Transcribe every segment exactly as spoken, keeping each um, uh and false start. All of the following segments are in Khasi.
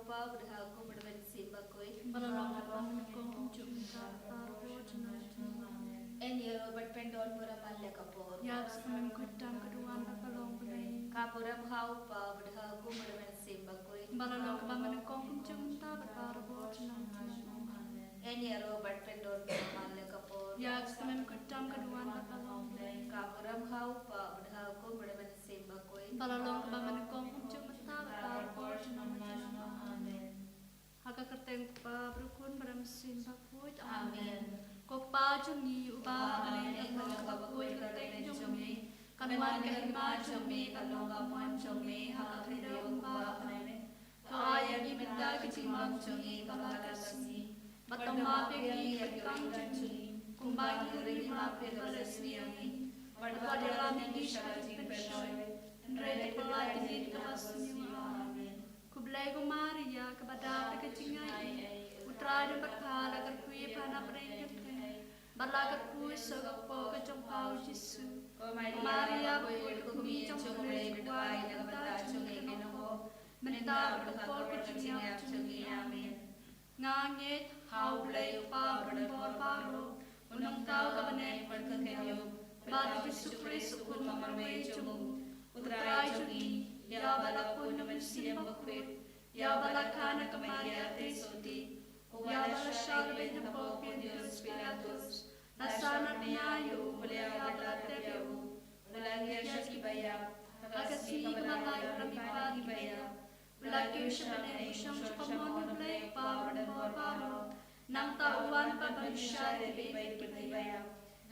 Ba u dha kum u dha ban sim ba koi. Ba la long kaba nyngkong kumjuh mynta bad baroh junom junom. Amen. Ïaroh bad pyndon burom ha lade ka por. Ïa ka snam khuid tam ka duwan bad ba long Blei. Ka burom ha u Kpa u dha kum u dha ban sim ba koi. Ba la long kaba nyngkong kumjuh mynta bad baroh junom junom. Amen. Ïaroh bad pyndon burom ha lade ka por. Ïa ka snam khuid tam ka duwan bad ba long Blei. Ka burom ha u Kpa u dha kum u dha ban sim ba koi. Ba la long kaba nyngkong kumjuh mynta bad baroh junom junom. Amen. Ha ka kyrteng u Kpa bad u Khun bad u Mynsiem Bakhuid. Amen. Ko Kpa jong ngi uba ha bneng, ka long kaba khuid ka kyrteng jong me. Kan wan ka hima jong me, kan long ka mon jong me ha ka khyndew kumba ha bneng. To ai ïa ngi mynta ka jingbam jong ngi kaba la ka sngi. Bad to map ïa ngi ïa ki kyrpang jong ngi, kumba ngi ruh ngi map ïa kiba la sniew ïa ngi. Bad wat ïalam ïa ngi sha ka jingpynshoi, hynrei to pyllait ïa ngi na kaba sniew. Amen. Khublei ko Maria, kaba dap da ka jingaiei, u Trai u don bad pha, la kyrkhu ïa pha na pdeng ki kynthei, bad la kyrkhu sa ka kpoh ka jong pha u Jisu. Ko Maria bakhuid, ko kmie jong U Blei, to duwai ïa ngi na ka bynta jong ngi kiba kynnoh, mynta bad ha ka por ka jingïap jong ngi. Amen. Nga ngeit ha U Blei U Kpa uba don bor baroh, U Nongthaw ka bneng bad ka khynñiuh, bad U Jisu Khrist U Khun ba marwei jong u, U Trai jong ngi, ïa uba la pun da U Mynsiem Bakhuid, ïa uba la kha na ka Maria Theisotti, ïa uba la shah lehbeiñ hapoh u Pontius Pilatus, la sah na bnai ïa u, u la ïap bad la tep ïa u, u la ngiar sha kiba ïap, ha ka sngi kaba lai u la mihpat na kiba ïap, u la kiew sha bneng, u shong sha kamon U Blei U Kpa uba don bor baroh. Nangta u wan pat ban shai ïa kiba ïap.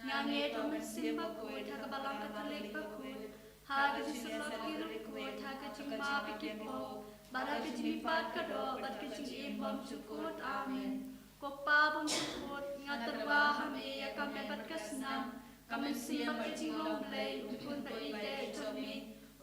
Nga ngeit ha U Mynsiem Bakhuid, ha ka Balang Katholik bakhuid, ha ka jingsyllok ki riewkhuid, ha ka jingmap ïa ki pop, bad ha ka jingmihpat ka doh bad ka jingim bymjukut. Amen. Ko Kpa bymjukut, nga tyrwa ha me ïa ka met bad ka snam, ka mynsiem bad ka jinglong Blei, U Khun ba ïeit jong me,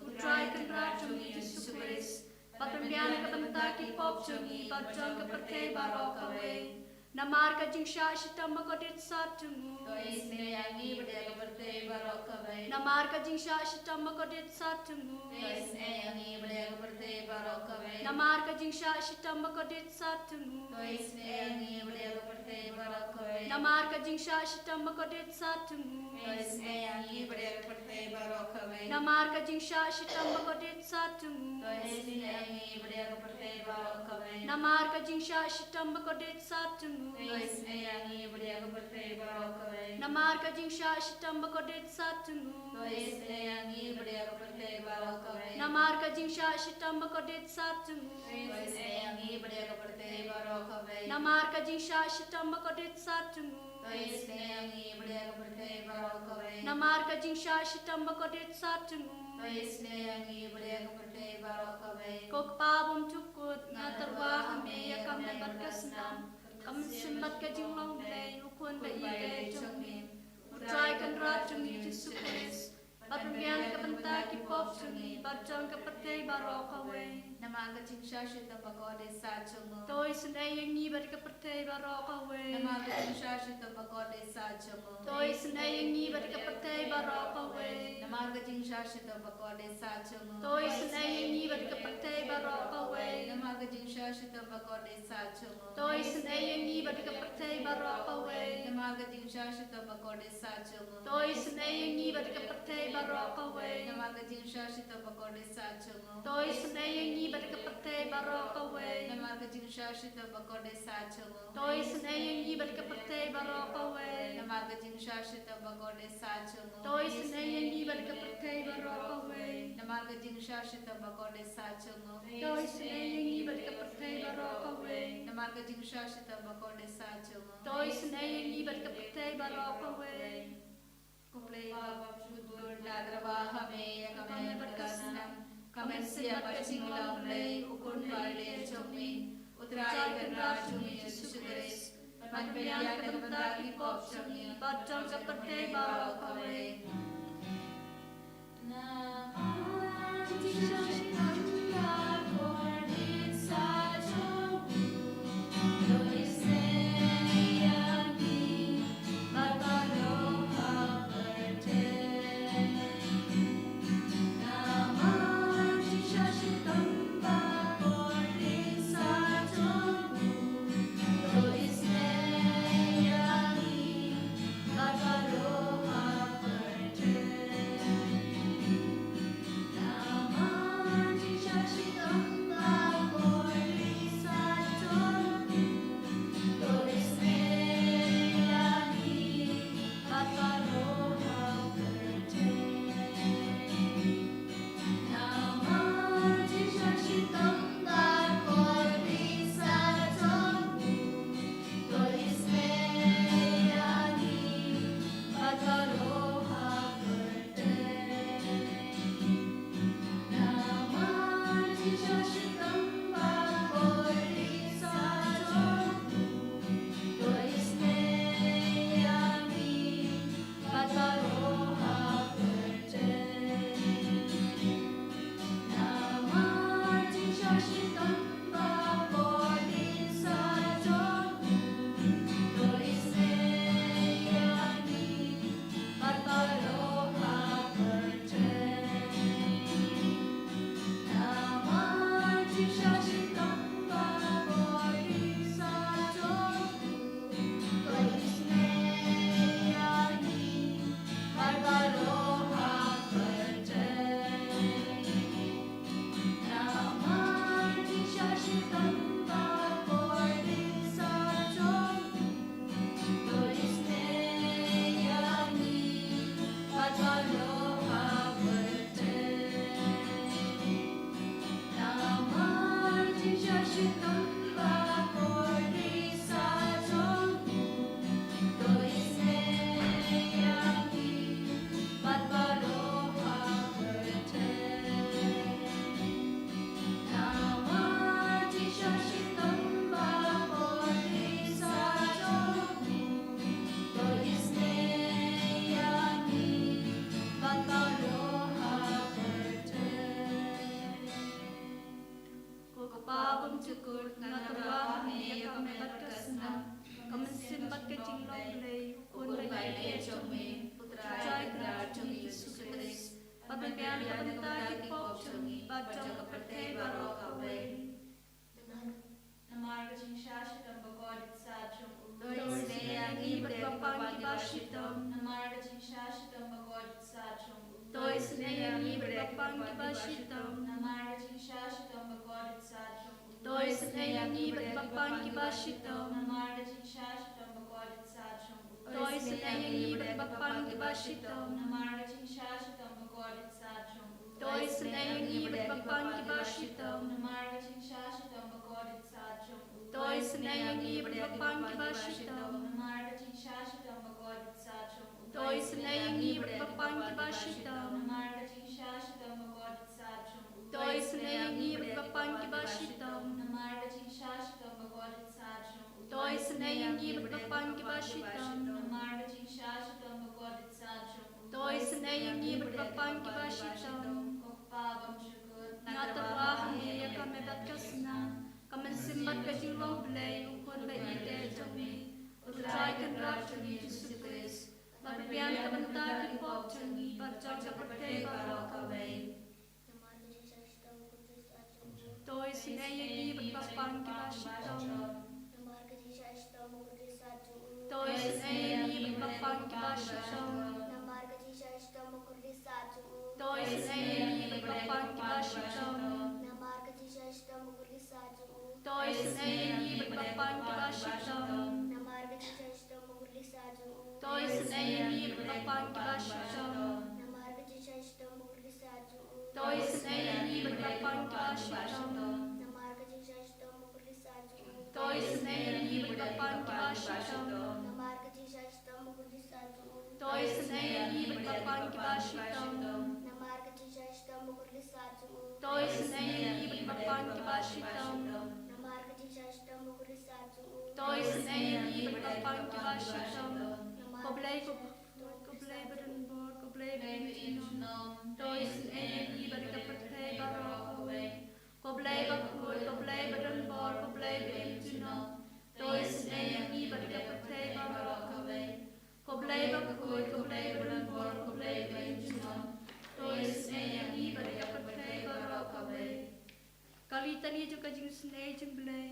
U Trai Kynrad jong ngi Jisu Khrist, ba pynbiang na ka bynta ki pop jong ngi bad jong ka pyrthei baroh kawei. Namar ka jingshah shitom bakordit sat jong u, to isynei ïa ngi bad ïa ka pyrthei baroh kawei. Namar ka jingshah shitom bakordit sat jong u, to isynei ïa ngi bad ïa ka pyrthei baroh kawei. Namar ka jingshah shitom bakordit sat jong u, to isynei ïa ngi bad ïa ka pyrthei baroh kawei. Namar ka jingshah shitom bakordit sat jong u, to isynei ïa ngi bad ïa ka pyrthei baroh kawei. Namar ka jingshah shitom bakordit sat jong u, to isynei ïa ngi bad ïa ka pyrthei baroh kawei. Namar ka jingshah shitom bakordit sat jong u, to isynei ïa ngi bad ïa ka pyrthei baroh kawei. Namar ka jingshah shitom bakordit sat jong u, to isynei ïa ngi bad ïa ka pyrthei baroh kawei. Namar ka jingshah shitom bakordit sat jong u, to isynei ïa ngi bad ïa ka pyrthei baroh kawei. Namar ka jingshah shitom bakordit sat jong u, to isynei ïa ngi bad ïa ka pyrthei baroh kawei. Namar ka jingshah shitom bakordit sat jong u, to isynei ïa ngi bad ïa ka pyrthei baroh kawei. Ko Kpa bymjukut, nga tyrwa ha me ïa ka met bad ka snam, ka mynsiem bad ka jinglong Blei, U Khun ba ïeit jong me, U Trai Kynrad jong ngi Jisu Khrist, ba pynbiang na ka bynta ki pop jong ngi bad jong ka pyrthei baroh kawei. Namar ka jingshah shitom bakordit sat jong u, to isynei ïa ngi bad ka pyrthei baroh kawei. Namar ka jingshah shitom bakordit sat jong u, to isynei ïa ngi bad ka pyrthei baroh kawei. Namar ka jingshah shitom bakordit sat jong u, to isynei ïa ngi bad ka pyrthei baroh kawei. Namar ka jingshah shitom bakordit sat jong u, to isynei ïa ngi bad ka pyrthei baroh kawei. Namar ka jingshah shitom bakordit sat jong u, to isynei ïa ngi bad ka pyrthei baroh kawei. Namar ka jingshah shitom bakordit sat jong u, to isynei ïa ngi bad ka pyrthei baroh kawei. Namar ka jingshah shitom bakordit sat jong u, to isynei ïa ngi bad ka pyrthei baroh kawei. Namar ka jingshah shitom bakordit sat jong u, to isynei ïa ngi bad ka pyrthei baroh kawei. Namar ka jingshah shitom bakordit sat jong u, to isynei ïa ngi bad ka pyrthei baroh kawei. Namar ka jingshah shitom bakordit sat jong u, to isynei ïa ngi bad ka pyrthei baroh kawei. Ko Blei ba bymjukut, nga tyrwa ha me ïa ka met bad ka snam, ka mynsiem bad ka jinglong Blei, U Khun ba ïeit jong me, U Trai Kynrad jong ngi Jisu Khrist, ba pynbiang na ka bynta ki pop jong ngi bad jong ka pyrthei baroh kawei. Ko Kpa bymjukut, nga tyrwa ha me ïa ka met bad ka snam, ka mynsiem bad ka jinglong Blei, u khun ba ïeit jong me, U Trai Kynrad jong ngi Jisu Khrist, ba pynbiang na ka bynta ki pop jong ngi bad jong ka pyrthei baroh kawei. Namar ka jingshah shitom bakordit sat jong u, to isynei ïa ngi bad ba pang kiba shitom. Namar ka jingshah shitom bakordit sat jong u, to isynei ïa ngi bad ba pang kiba shitom. Namar ka jingshah shitom bakordit sat jong u, to isynei ïa ngi bad ba pang kiba shitom. Namar ka jingshah shitom bakordit sat jong u, to isynei ïa ngi bad ba pang kiba shitom. Namar ka jingshah shitom bakordit sat jong u, to isynei ïa ngi bad ba pang kiba shitom. Namar ka jingshah shitom bakordit sat jong u, to isynei ïa ngi bad ba pang kiba shitom. Namar ka jingshah shitom bakordit sat jong u, to isynei ïa ngi bad ba pang kiba shitom. Namar ka jingshah shitom bakordit sat jong u, to isynei ïa ngi bad ba pang kiba shitom. Namar ka jingshah shitom bakordit sat jong u, to isynei ïa ngi bad ba pang kiba shitom. Namar ka jingshah shitom bakordit sat jong u, to isynei ïa ngi bad ba pang kiba shitom. Ko Kpa bymjukut, nga tyrwa ha me ïa ka met bad ka snam, ka mynsiem bad ka jinglong Blei, u khun ba ïeit jong me, U Trai Kynrad jong ngi Jisu Khrist, ba pynbiang na ka bynta ki pop jong ngi bad jong ka pyrthei baroh kawei. Namar ka jingshah shitom bakordit sat jong u, to isynei ïa ngi bad ba pang kiba shitom. Namar ka jingshah shitom bakordit sat jong u, to isynei ïa ngi bad ba pang kiba shitom. Namar ka jingshah shitom bakordit sat jong u, to isynei ïa ngi bad ba pang kiba shitom. Namar ka jingshah shitom bakordit sat jong u, to isynei ïa ngi bad ba pang kiba shitom. Namar ka jingshah shitom bakordit sat jong u, to isynei ïa ngi bad ba pang kiba shitom. Namar ka jingshah shitom bakordit sat jong u, to isynei ïa ngi bad ba pang kiba shitom. Namar ka jingshah shitom bakordit sat jong u, to isynei ïa ngi bad ba pang kiba shitom. Namar ka jingshah shitom bakordit sat jong u, to isynei ïa ngi bad ba pang kiba shitom. Namar ka jingshah shitom bakordit sat jong u, to isynei ïa ngi bad ba pang kiba shitom. Namar ka jingshah shitom bakordit sat jong u, to isynei ïa ngi bad ba pang kiba shitom. Namar, ko Blei, ko, ko Blei ba don bor, ko Blei ba im junom, to isynei ïa ngi bad ka pyrthei baroh kawei. Ko Blei bakhuid, ko Blei ba don bor, ko Blei ba im junom, to isynei ïa ngi bad ka pyrthei baroh kawei. Ko Blei bakhuid, ko Blei ba don bor, ko Blei ba im junom, to isynei ïa ngi bad ka pyrthei baroh kawei. Ka litani jong ka jingisynei jong Blei.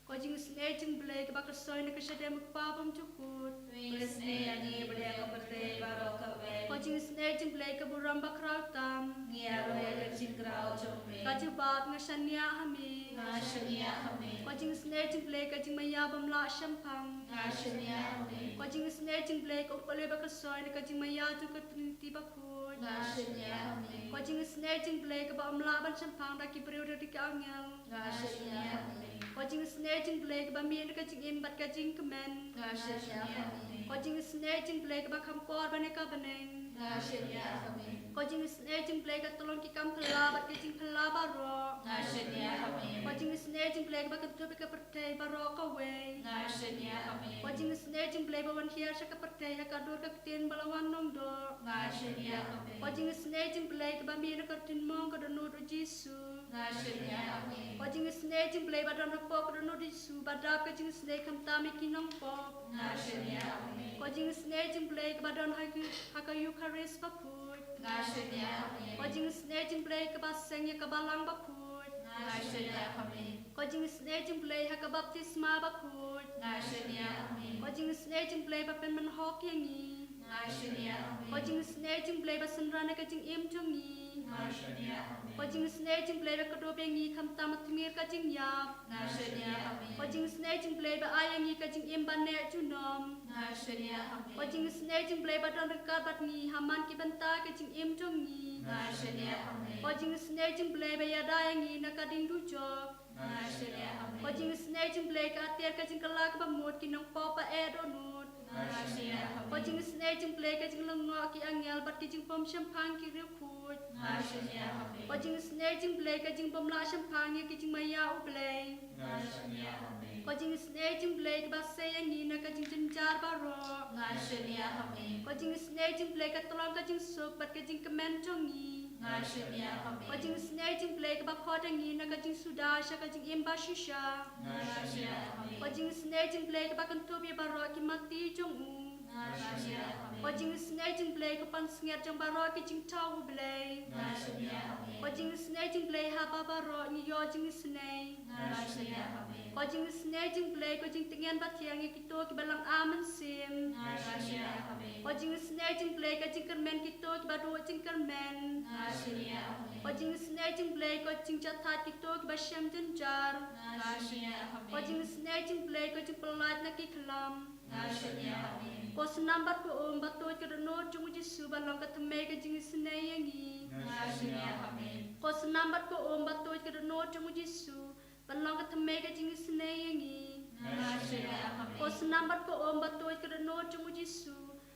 Ko jingisynei jong Blei kaba kyrshoi na ka shadem u Kpa bymjukut, to isynei ïa ngi bad ïa ka pyrthei baroh kawei. Ko jingisynei jong Blei ka burom bakhraw tam, ngi ïaroh ïa ka jingkhraw jong me. Ka jubab, nga shaniah ha me, nga shaniah ha me. Ko jingisynei jong Blei ka jingmaïa bym lah shemphang, nga shaniah ha me. Ko jingisynei jong Blei ka umkylliang ba kyrshoi na ka jingmaïa jong ka Trinity bakhuid, nga shaniah ha me. Ko jingisynei jong Blei kaba ym lah ban shemphang da ki briew da ki angel, nga shaniah ha me. Ko jingisynei jong Blei kaba mih na ka jingim bad ka jingkmen, nga shaniah ha me. Ko jingisynei jong Blei kaba kham kor ban ïa ka bneng, nga shaniah ha me. Ko jingisynei jong Blei ka tyllong ki kam phylla bad ki jingphylla baroh, nga shaniah ha me. Ko jingisynei jong Blei kaba kyntup ïa ka pyrthei baroh kawei, nga shaniah ha me. Ko jingisynei jong Blei ba wan hiar sha ka pyrthei ha ka dur ka ktien ba la wan nongdoh, nga shaniah ha me. Ko jingisynei jong Blei kaba mih na ka rtien mong ka dohnud u Jisu, nga shaniah ha me. Ko jingisynei jong Blei ba don hapoh ka dohnud u Jisu ba dap ka jingisynei khamtam ïa ki nongpop, nga shaniah ha me. Ko jingisynei jong Blei kaba don ha ka, ha ka Eukharist bakhuid, nga shaniah ha me. Ko jingisynei jong Blei kaba seng ïa ka balang bakhuid, nga shaniah ha me. Ko jingisynei jong Blei ha ka baptisma bakhuid, nga shaniah ha me. Ko jingisynei jong Blei ba pynmynhok ïa ngi, nga shaniah ha me. Ko jingisynei jong Blei ba synran ïa ka jingim jong ngi, nga shaniah ha me. Ko jingisynei jong Blei ba kdup ïa ngi khamtam ha tmier ka jingïap, nga shaniah ha me. Ko jingisynei jong Blei ba ai ïa ngi ka jingim ba neh junom, nga shaniah ha me. Ko jingisynei jong Blei ba don ryngkat bad ngi ha man ki bynta ka jingim jong ngi, nga shaniah ha me. Ko jingisynei jong Blei ba ïada ïa ngi na ka ding dujok, Nga shaniah ha me. Ko jingisynei jong U Blei, ka atiar ka jingkylla kaba mut, ki nongpop ba eh dohnud. Nga shaniah ha me. Ko jingisynei jong U Blei, ka jinglyngngoh ki angel bad ki jingbym shemphang ki riewkhuid. Nga shaniah ha me. Ko jingisynei jong U Blei, ka jingbym lah shemphang ïa ki jingmaïa U Blei. Nga shaniah ha me. Ko jingisynei jong U Blei, kaba sei ïa ngi na ka jingjynjar baroh. Nga shaniah ha me. Ko jingisynei jong U Blei, ka tyllong ka jingsuk bad ka jingkmen jong ngi. Nga shaniah ha me. Ko jingisynei jong U Blei, kaba khot ïa ngi na ka jingsuda sha ka jingim bashisha. Nga shaniah ha me. Ko jingisynei jong U Blei, kaba kynthup ïa baroh ki mati jong u. Nga shaniah ha me. Ko jingisynei jong U Blei, ka pansngiat jong baroh ki jingthaw U Blei. Nga shaniah ha me. Ko jingisynei jong U Blei, haba baroh ngi ïoh jingisynei. Nga shaniah ha me. Ko jingisynei jong U Blei, ko jingtngen ba thiang ïa kito kiba lang-ar mynsiem. Nga shaniah ha me. Ko jingisynei jong U Blei, ka jingkyrmen kito kiba duh jingkyrmen. Nga shaniah ha me. Ko jingisynei jong U Blei, ko jingjahthait kito kiba shem jynjar. Nga shaniah ha me. Ko jingisynei jong U Blei, ko jingpyllait na ki khlam. Nga shaniah ha me. Ko snam bad ko um ba tuid ka dohnud jong U Jisu, ban long ka thymmei ka jingisynei ïa ngi. Nga shaniah ha me. Ko snam bad ko um ba tuid ka dohnud jong U Jisu, ban long ka thymmei ka jingisynei ïa ngi. Nga shaniah ha me. Ko snam bad ko um ba tuid ka dohnud jong U Jisu,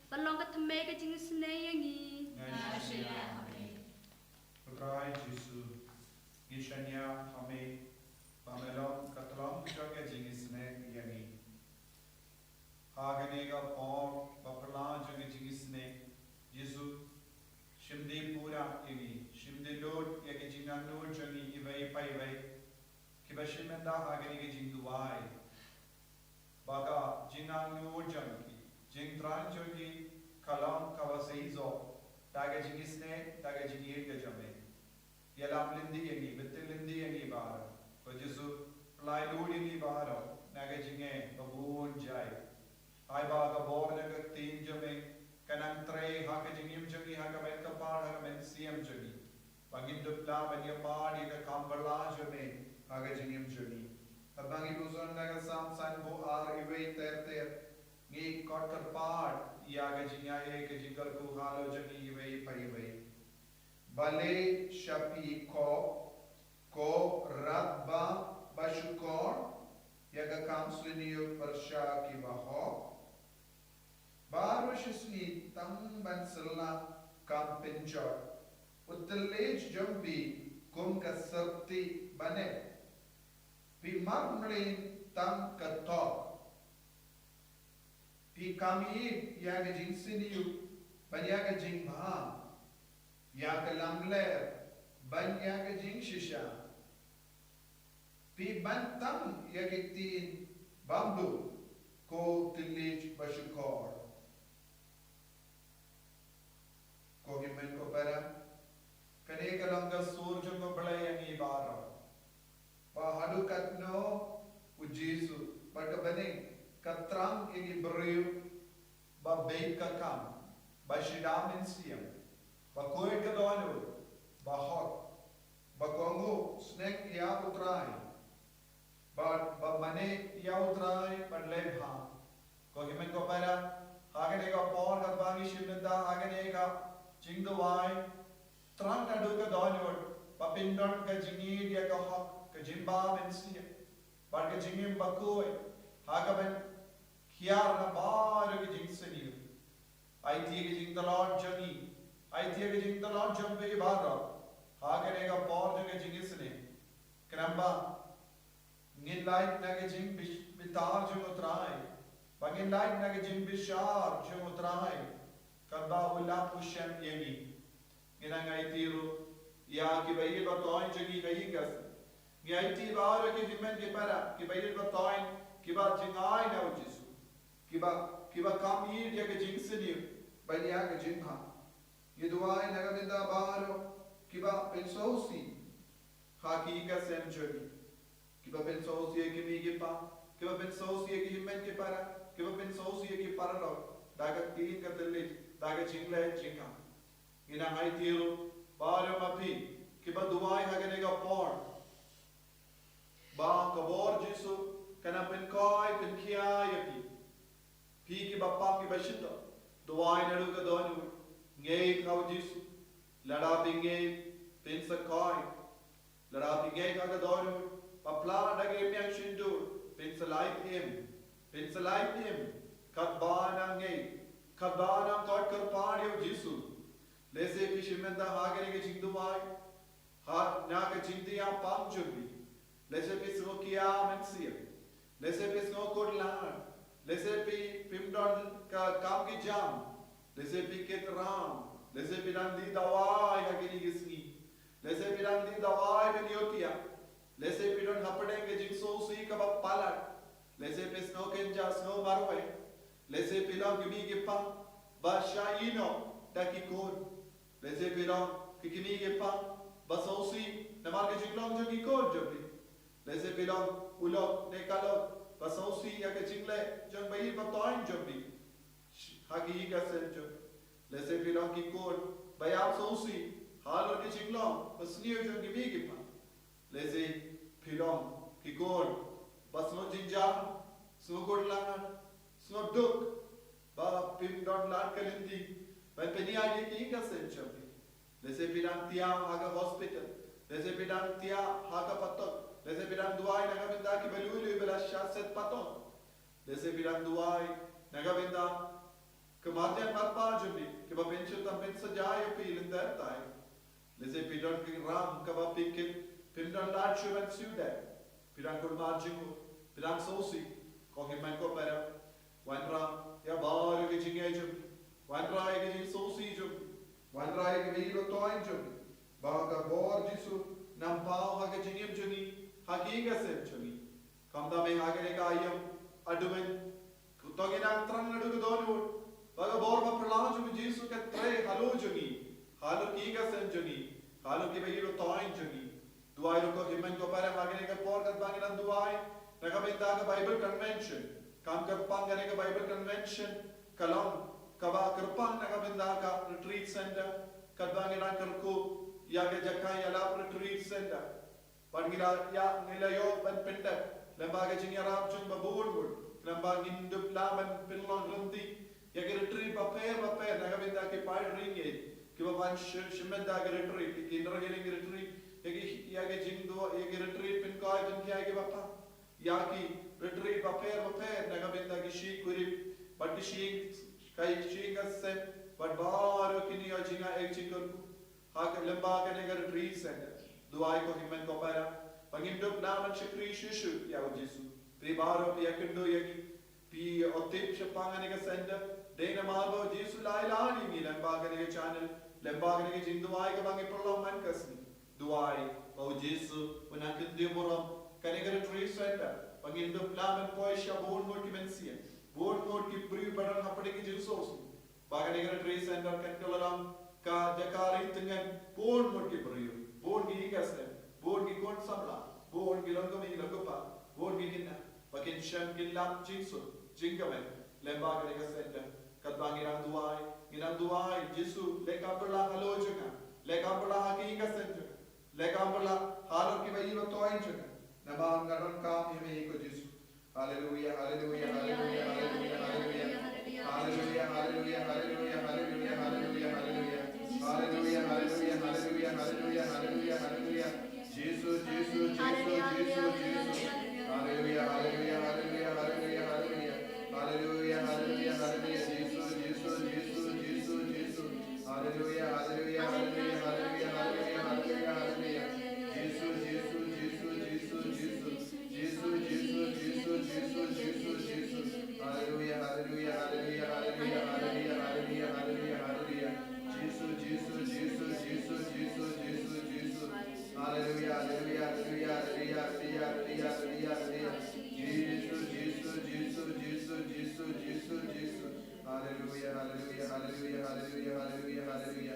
ban long ka thymmei ka jingisynei ïa ngi. Nga shaniah ha me. Ko Trai Jisu, ngi shaniah ha me ba me long ka tyllong jong ka jingisynei ïa ngi. Ha kane ka por ba phylla jong ka jingisynei, Jisu, shim die pura ïa ngi, shim die lut ïa ka jingangnud jong ngi iwei pa iwei kiba shim bynta ha kane ka jingduwai. Ba ka jingangnud jong ki, jingthrang jong ki, ka long kaba seisoh da ka jingisynei, da ka jingïeit ka jong me. Ïalam lynti ïa ngi, btin lynti ïa ngi baroh. Ko Jisu, pynlait lut ïa ngi baroh na ka jingeh ba bun jait. Ai ba ka bor jong ka ktien jong me kan nang trei ha ka jingim jong ngi, ha ka met kpar, ha ka mynsiem jong ngi, ba ngin dup lah ban ïapait ïa ka kam phylla jong me ha ka jingim jong ngi. Haba ngi pyrshang na ka Salm sanphew ar, iwei ter ter, ngi kot kyrpad ïa ka jingïaid, ka jingkyrkhu halor jong ngi iwei pa iwei. Balei sha phi ko, ko radbah bashukor, ïa ka kam sniew pyrshah kiba hok? Baroh shi sngi tang ban syllah kam pynjot, u thylliej jong phi kum ka syrti ba neh. Phi mar mlien tang ka thok. Phi kam ïeit ïa ka jingsniew ban ïa ka jingbha, ïa ka lamler ban ïa ka jingshisha. Phi ban tang ïa ki ktien bymduk, ko thylliej bashukor. Ko hynmen ko para, kane ka long ka sur jong U Blei ïa ngi baroh. Ba haduh katno u Jisu bad ka bneng ka thrang ïa ki briew ba beit ka kam, ba shida mynsiem, ba khuid ka dohnud, ba hok, ba kohnguh sneng ïa U Trai, ba, ba mane ïa U Trai ban leh bha. Ko hynmen ko para, ha kane ka por kaba ngi shim bynta ha kane ka jingduwai, thrang naduh ka dohnud ba phin don ka jingïeit ïa ka hok, ka jingbha mynsiem bad ka jingim ba khuid ha kaban hiar na baroh ki jingsniew. Aiti ka jingtlot jong ngi, aiti ka jingtlot jong phi baroh ha kane ka por jong ka jingisynei. Khnang ba ngin lait na ka jingbitar jong U Trai, ba ngin lait na ka jingbishar jong U Trai, katba u lap u shem ïa ngi. Ngi nang aiti ruh ïa kiba ïeit ba thoiñ jong ngi ka ïing ka sem. Ngi aiti baroh ki hynmen ki para, kiba ïeit ba thoiñ, kiba jngai na U Jisu, kiba, kiba kam ïeit ïa ka jingsniew ban ïa ka jingbha. Ngi duwai na ka bynta baroh kiba pynsngewsih ha ki ïing ka sem jong ngi, kiba pynsngewsih ïa ki kmie ki kpa, kiba pynsngewsih ïa ki hynmen ki para, kiba pynsngewsih ïa ki paralok da ka ktien ka thylliej, da ka jingleh jingkam. Ngi nang aiti ruh baroh ma phi kiba duwai ha kane ka por, ba ka bor Jisu kan nang pynkhiah, pynkhiah ïa phi. Phi kiba pang kiba shitom, duwai naduh ka dohnud, ngeit ha U Jisu. Lada phi ngeit, phin sa khiah. Lada phi ngeit ha ka dohnud, Ba pla da ki rmiang shyntur, pynslait im, pynslait im, katba nang ngeit, katba nang koit kyrpad ïa u Jisu. Lehse phi shim bynta ha kane ka jingduwai, ha na ka jingdiapang jong phi. Lehse phi sngew kiar mynsiem. Lehse phi sngew kut lad. Lehse phi phim don ka kam ki jam. Lehse phi kit ram. Lehse phi dang die dawai ha kine ki sngi. Lehse phi dang die dawai ban ïoh thiah. Lehse phi don hapdeng ka jingsngewsih kaba palat. Lehse phi sngew kynja sngew marwei. Lehse phi long kmie ki kpa ba shah ïehnoh da ki khun. Lehse phi long ki kmie ki kpa ba sngewsih namar ka jinglong jong ki khun jong phi. Lehse phi long u lok ne ka lok ba sngewsih ïa ka jingleh jong ba ïeit ba toiñ jong phi ha ki ïing ka sem jong phi. Lehse phi long ki khun ba ïap sngewsih halor ki jinglong ba sniew jong ki kmie ki kpa. Lehse phi long ki khun ba sngew jynjar, sngew kut lad, sngew duk, ba phim don lad ka lynti ban pynïaid ïa ki ïing ka sem jong phi. Lehse phi dang thiah ha ka hospital. Lehse phi dang thiah ha ka patok. Lehse phi dang duwai na ka bynta kiba lui lui ba la shah set patok. Lehse phi dang duwai na ka bynta ki marjan marpa jong phi kiba pynshit tam pynsaja ïa phi lynter tai. Lehse phi don ki ram kaba phi kit phim don lad shuh ban siew dei. Phi dang kulmar jingmut, phi dang sngewsih. Ko hynmen ko para, wanrah ïa baroh ki jingeh jong phi. Wanrah ïa ki jingsngewsih jong phi. Wanrah ïa kiba ïeit ba toiñ jong phi, ba ka bor Jisu un nang paw ha ka jingim jong ngi, ha ki ïing ka sem jong ngi. Khamtam eh ha kane ka aïom Advent, to ngin nang thrang naduh ka dohnud ba ka bor ba phylla jong u Jisu kan trei halor jong ngi, halor ki ïing ka sem jong ngi, halor kiba ïeit ba toiñ jong ngi. Duwai ruh ko hynmen ko para ha kane ka por katba ngi nang duwai na ka bynta ka Bible Convention. Kam kyrpang kane ka Bible Convention ka long kaba kyrpang na ka bynta ka Retreat Center, katba ngi nang kyrkhu ïa ka jaka ïalap Retreat Center. Bad ngi la ïa, ngi la ïoh ban pyndep lyngba ka jingïarap jong ba bun bun, lyngba ngin dup lah ban pynlong lynti ïa ki retreat bapher bapher na ka bynta ki paid ri ngeit kiba pan shim, shim bynta ki retreat, ki Kinder Healing retreat, ïa ki, ïa ki jingduwai, ïa ki retreat pynkoit pynkhia kiba pan, ïa ki retreat bapher bapher na ka bynta ki shi kurim bad ki shi, ka shi ka sem bad baroh kine ïa jingeh jingkyrkhu ha ka lyngba kane ka Retreat Center. Duwai ko hynmen ko para ba ngin dup nah ban shakri shuh shuh ïa u Jisu. Phi baroh phi ïakynduh ïa ngi, phi ïoh tip shaphang kane ka center. Dei namar ba u Jisu u la ïalade ïa ngi lyngba kane ka channel, lyngba kane ka jingduwai kaba ngi pynlong man ka sngi. Duwai ba u Jisu un nang kyntiew burom kane ka Retreat Center ba ngin dup lah ban poi sha bun ngut ki mynsiem, bun ngut ki briew ba don hapdeng ki jingsngewsih. Ba kane ka Retreat Center kan kylla long ka jaka ring tyngen bun ngut ki briew, bun ki ïing ka sem, bun ki khun samla, bun ki longkmie longkpa, bun ki khynnah ba kin shem kin lap jingsuk jingkmen lyngba kane ka center. Katba ngi nang duwai, ngi nang duwai, Jisu, leh kam phylla halor jong nga, leh kam phylla ha ki ïing ka sem jong nga, leh kam phylla halor kiba ïeit ba toiñ jong nga. Namar nga donkam ïa me ko Jisu. Haleluya, haleluya, haleluya, haleluya, haleluya. Haleluya, haleluya, haleluya, haleluya, haleluya, haleluya. Haleluya, haleluya, haleluya, haleluya, haleluya, haleluya. Jisu, Jisu, Jisu, Jisu, Jisu. Haleluya, haleluya, haleluya, haleluya, haleluya. Haleluya, haleluya, haleluya, Jisu, Jisu, Jisu, Jisu, Jisu. Haleluya, haleluya, haleluya, haleluya, haleluya, haleluya, haleluya. Jisu, Jisu, Jisu, Jisu, Jisu. Jisu, Jisu, Jisu, Jisu, Jisu, Jisu. Haleluya, haleluya, haleluya, haleluya, haleluya, haleluya, haleluya, haleluya. Jisu, Jisu, Jisu, Jisu, Jisu, Jisu, Jisu. Haleluya, haleluya, haleluya, haleluya, haleluya, haleluya, haleluya. Jisu, Jisu, Jisu, Jisu, Jisu, Jisu, Jisu. Haleluya, haleluya, haleluya, haleluya, haleluya, haleluya.